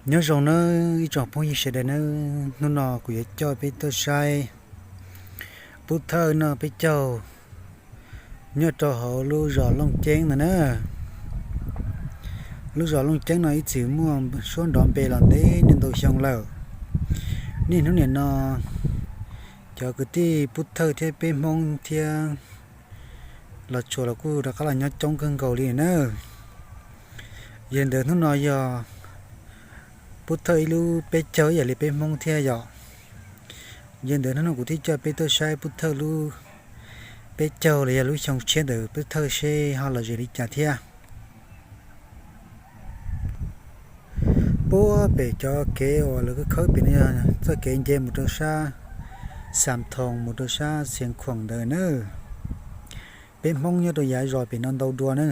Nyob zoo nawb ib tsoom phooj ywg sawv daws nawb, hnub no kuv yuav coj peb tuaj saib pub thawj noj peb caug nyob rau hauv lub zos Looj Ceeb no na. Lub zos Looj Ceeb no ib txwm muaj suab nrov npe los ntev niaj ntau xyoo lawm. Niaj hnub nim no cov kwv tij pub thawj thiab peb Hmoob thiab los tshua los kuj rov qab los nyob coob kawg nkaus li na. Yog li ntawd hnub no yog pub thawj ib lub peb caug ib yam li peb Hmoob thiab yom. Yog li ntawd hnub no kuv thiaj coj peb tuaj saib pub thawj lub peb caug los yog lub xyoo tshiab ntawm pub thawj seb ho los ze li cas thiab. Puag pem cov kev uas lawv khawb pem no yog txoj kev nce mus rau sab Xam Thoos mus rau sab Xiav Khuam ntawd na. Peb Hmoob nyob rau yav zos pem no ntau dua na.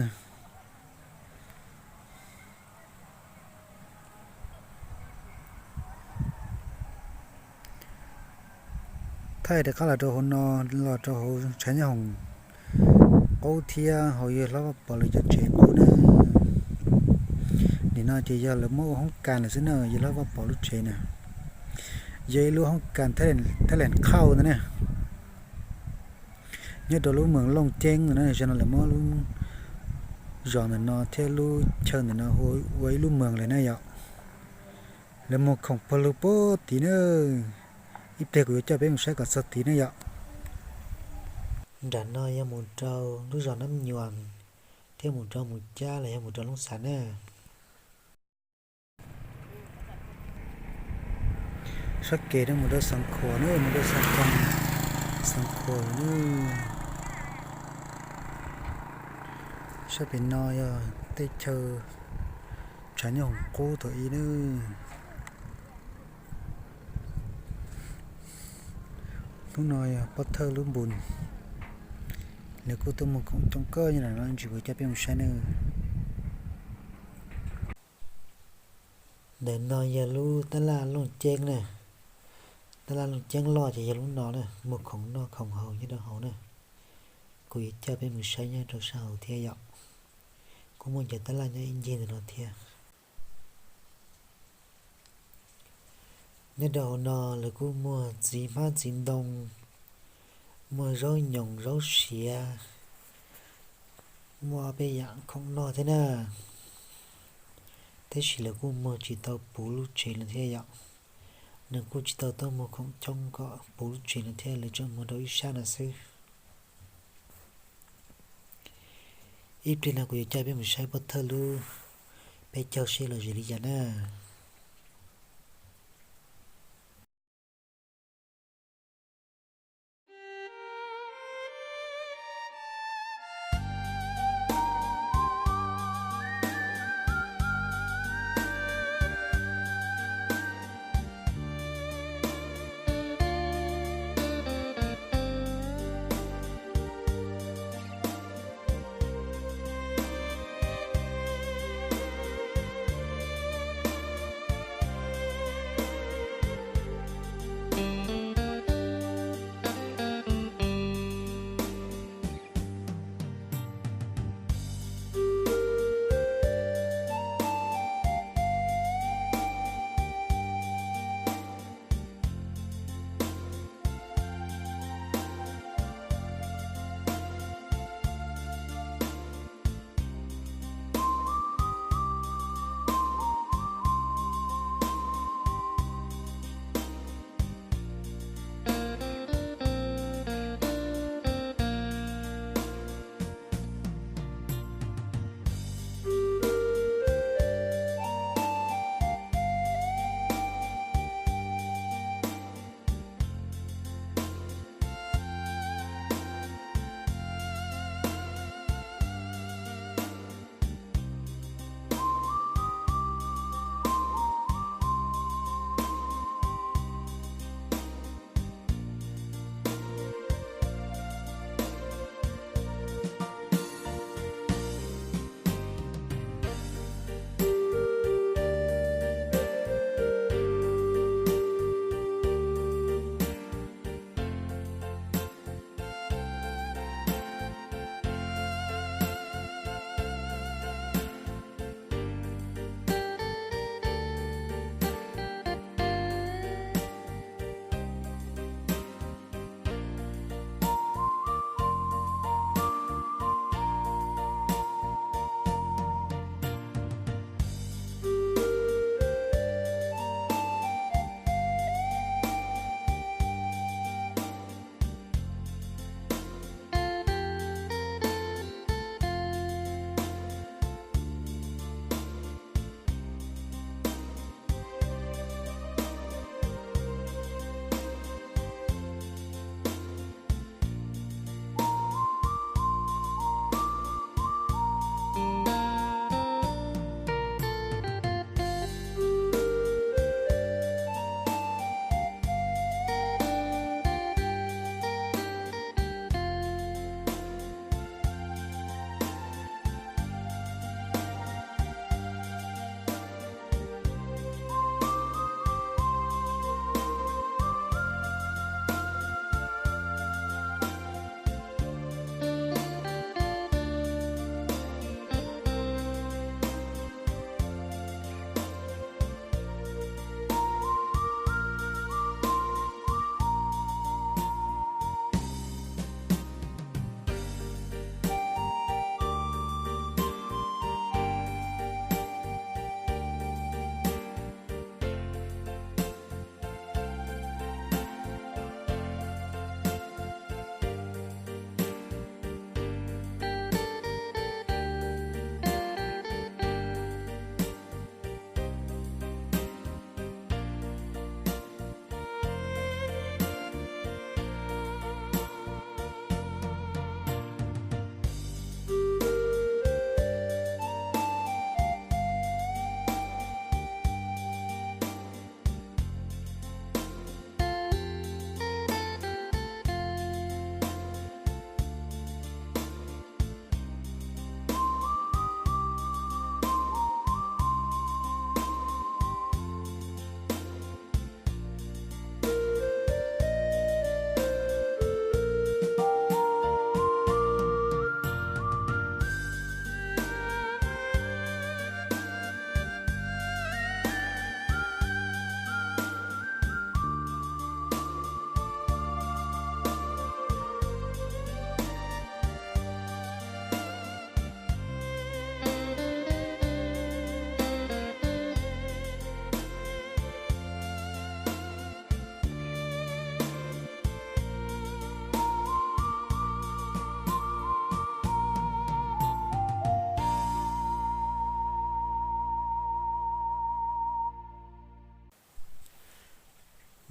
Thaij rov qab los rau hauv no, los rau hauv tshav nyob hoom qub thiab hauv yawg hlob Vaj Pov lawv cov tsev qub na. Nim no ces yog lawv muab ua hoob kas lawm xwb na, yawg hlob Vaj Pov lub tsev na. Yog ib lub hoob kas Thailand Khauj ntawd na. Nyob rau lub moos Looj Ceeb no na, zaum no lawv muab lub zos ntawm no thiab lub chaw ntawm no ua ib lub moos lawm na yom. Lawv muag khoom pawg lug puag tid na. Ib pliag kuv yuav coj peb mus saib kom txog tid na yom. Nram no yog mus rau lub zos Nab Nyuam thiab mus rau Mus Cab los yog mus rau Loob Xas na. Sab kev no mus rau Xeev Khuam na, mus rau Xeev Khuam, Xeev Khuam na. Sab pem no yog tej chaw tshav nyob hoom qub thaum ub na. Hnub no yog pub thawj lub npus, lawv kuj tuaj muag khoom coob kawg nyob ntawm no, ntsis kuv coj peb mus saib na. Ntawm no yog lub tab laj Looj Ceeb na. Tab laj Looj Ceeb loj ces yog lub no na, muag khoom noj khoom haus nyob rau hauv na. Kuv yuav coj peb mus saib nyob rau sab hauv thiab yom. Kuj muaj cov tab laj nyob ib ncig ntawm no thiab. Nyob rau hauv no lawv kuj muag txiv hmab txiv ntoo, muag zaub nyoos zaub siav, muaj ob peb yam khoom noj thiab na. Tab sis lawv kuj muag tsis tau puv lub tsev no thiab yom. Nws kuj tsis tau tuaj muag khoom coob kom puv lub tsev no thiab, lawv tseem muag rau ib sab no xwb. Ib pliag no kuv yuav coj peb mus saib pub thawj lub peb caug seb los ze li cas na.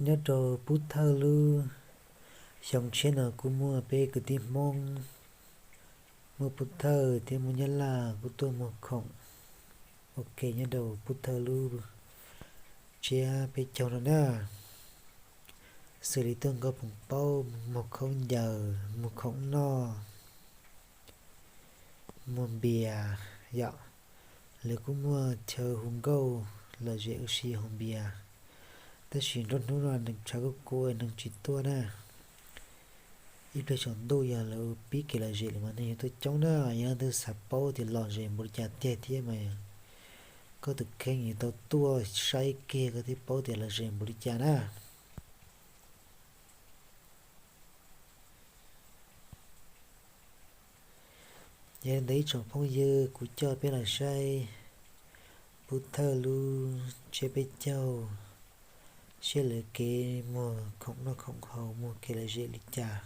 Nyob rau Pub Thawj lub xyoo tshiab no kuj muaj peb kwv tij Hmoob, muaj Pub Thawj thiab muaj Nyab Laj kuj tuaj muag khoom. Ok, nyob rau Pub Thawj lub tsiab peb caug no na, xws li tuaj nkaug phoov paub, muag khaub ncaws, muag khoom noj, muag npias yom. Lawv kuj muaj chaw hu nkauj lom zem ua si haus npias, tab sis nruab hnub no neeg tshav kuj kub neeg tsis tuaj na. Ib pliag tsaus ntuj yog lawv pib kev lom zem lawm mas neeg yuav tuaj coob na. Yog leej twg xav paub tias lom zem npaum li cas tiag thiab mas koj tus kheej yuav tau tuaj saib kiag koj thiaj paub tias lom zem npaum li cas na. Yog li ntawd ib tsoom phooj ywg, kuv coj peb los saib Pub Thawj lub tsiab peb caug, saib lawv kev muag khoom noj khoom haus, muag kev lom zem li cas.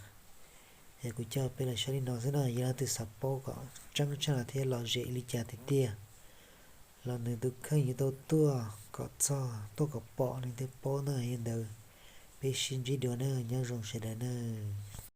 Es kuv coj peb los saib li no xwb na. Yog leej twg xav paub kom tseeb tshaj thiab lom zem li cas tiag tiag, los nws tus kheej yuav tau tuaj kom txog, tuaj kom pom nws thiaj paub na. Yog li ntawd peb sib ntsib dua na, nyob zoo sawv daws nawb.